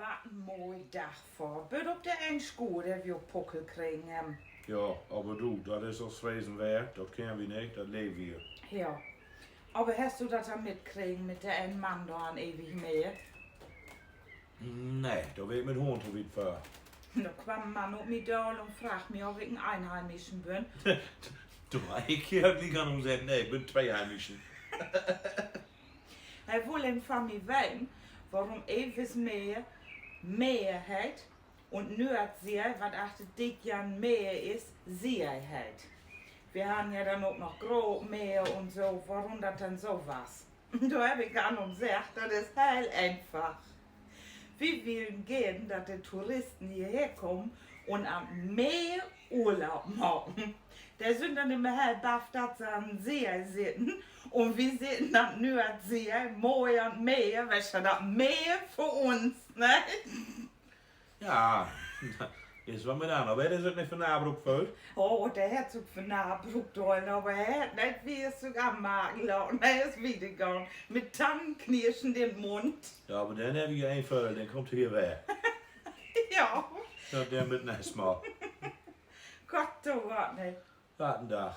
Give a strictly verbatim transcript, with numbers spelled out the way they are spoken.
Wat en moi Dag, vör, bit op de een Schoh, de wi op Puckel kregen hebben. Ja, aver du, dat is as Fresen weer, dat kennen wi nich, dat leevt wi. Ja. Aver hest du dat denn mitkregen mit de een Mann dor an ewig Mäh? Nee, dor weer ik mit Hoorn to wiet vör. Dor kwam en Mann op mi daal un fraag mi, of ik en Einheimischen bün. Dor harr ik ja gliek an um seggt: Nee, ik bün Tweeheimischen. He wull even van mi weten, worüm ewig Mäh Mäh heet un Noordsee, wat achter Diekjan Mäh is, See heet. Wi harrn ja denn ok noch Groot Mäh un so, worüm dat denn so was. Dor heff ik an um seggt: Dat is heel eenfach. Wi willen geern, dat de Touristen hierher kamen un an Mäh Urlaub maken. De sünd denn immer heel baff, dat se an See sitten. Un wi sitten an Noordsee, moi an Mäh, weetst du, dat Mäh för uns, ne? Ja, is wat mit an, aver hett he sük nich vernarrt föhlt? Oh, de hett sük vernarrt föhlt, aver he hett nich wier sük anmarken laten. He is wiedergahn mit Tannenknirschen in'n Mund. Ja, aver denn heff ik een Vördeel, denn kummt he hier weer. Ja. Ja, denn bit nächst Mal. Gott, du, wat ne, wat en Dag.